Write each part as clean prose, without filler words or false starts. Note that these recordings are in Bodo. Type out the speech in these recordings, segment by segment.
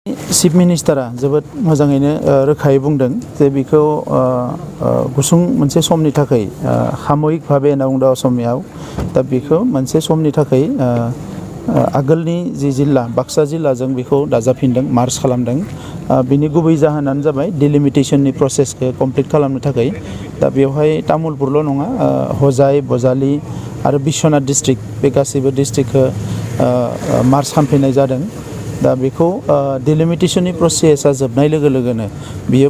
चिफ मिनिस्टारा जोबोद मोजाङैनो रोखायै बुंदों जे बेखौ गुसुं मोनसे समनि थाखाय सामयिक भाबे होनना बुंदों असमियाव दा बेखौ मोनसे समनि थाखाय आगोलनि जि जिल्ला बाक्सा जिल्लाजों बेखौ दाजाबफिनदों मार्ज खालामदों बिनि गुबै जाहोनानो जाबाय डिलिमिटेशननि प्रसेसखौ कमप्लिट खालामनो थाखाय दा बेवहाय तामुलपुरल' नङा हजाय बजालि आरो बिश्वनाथ डिस्ट्रिक्ट बे गासैबो डिस्ट्रिक्टखौ मार्ज खालामफिननाय जादों दा बेखौ डिलिमिटेशननि प्रसेसा जोबनाय लोगो लोगोनो बियो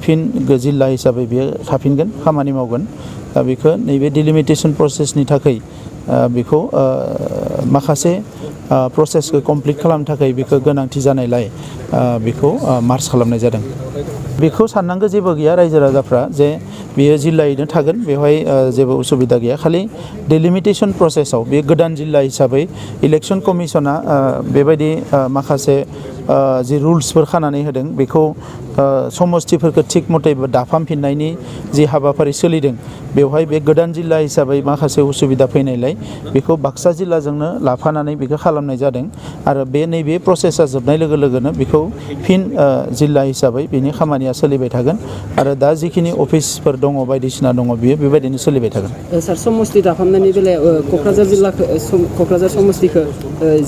फिन जिल्ला हिसाबै बियो थाफिनगोन खामानि मावगोन दा बेखौ नैबे डिलिमिटेशन प्रसेसनि थाखाय बेखौ माखासे प्रसेसखौ कमप्लिट खालामनो थाखाय बेखौ गोनांथि जानायलाय बेखौ मार्ज खालामनाय जादों बेखौ साननांगौ जेबो गैया रायजो राजाफ्रा जे बेयो जिल्लायैनो थागोन बेवहाय जेबो उसुबिदा गैया खालि डिलिमिटेशन प्रसेसआव बे गोदान जिल्ला हिसाबै इलेक्शन कमिशना बेबायदि माखासे जि रुल्सफोर खानानै होदों बेखौ समस्थिफोरखौ थिग मथे दाफामफिननायनि जि हाबाफारि सोलिदों बेवहाय बे गोदान जिल्ला हिसाबै माखासे उसुबिदा फैनायलाय बेखौ बाक्सा जिल्लाजोंनो लाफानानै बेखौ खालामनाय जादों आरो बे नैबे प्रसेसा जोबनाय लोगो लोगोनो बेखौ फिन जिल्ला हिसाबै बेनि खामानिया सोलिबाय थागोन आरो दा जिखिनि अफिसफोर दङ बायदिसिना दङ बियो बेबायदिनो सोलिबाय थागोन सार समस्ति दाफामनायनि बेलायाव क'क्राझार जिल्लाखौ क'क्राझार समस्तिखौ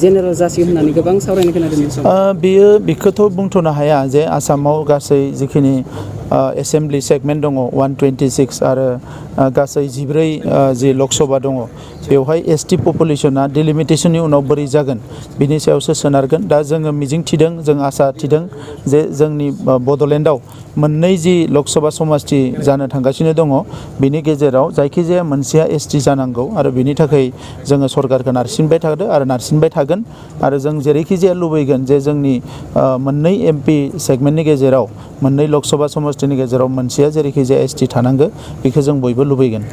जेनेरेल जासिगोन होननानै गोबां सावरायनो खोनादों बेखौथ' बुंथ'नो हाया जे आसामाव गासै जिखिनि एसेम्ब्लि सेगमेन्ट दङ 126 आरो गासै 14 जि लकसभा दङ बेवहाय एसटि पपुलेसना डिलिमिटेशननि उनाव बोरै जागोन बिनि सायावसो सोनारगोन दा जोङो मिजिं थिदों जों आसा थिदों जे जोंनि बड'लेण्डआव मोननै जि लकसभा समस्ति जानो थांगासिनो दङ बिनि गेजेराव जायखिजाया मोनसेया एसटि जानांगौ आरो बिनि थाखाय जोङो सरकारखौ नारसिनबाय थादों आरो नारसिनबाय थागोन आरो जों जेरैखि जाया लुबैगोन जे जोंनि मोननै एमपि सेगमेन्टनि गेजेराव मोननै लकसभा समस्तिनि गेजेराव मोनसेया जेरैखि जाया एसटि थानांगौ बेखौ जों बयबो लुबैगोन।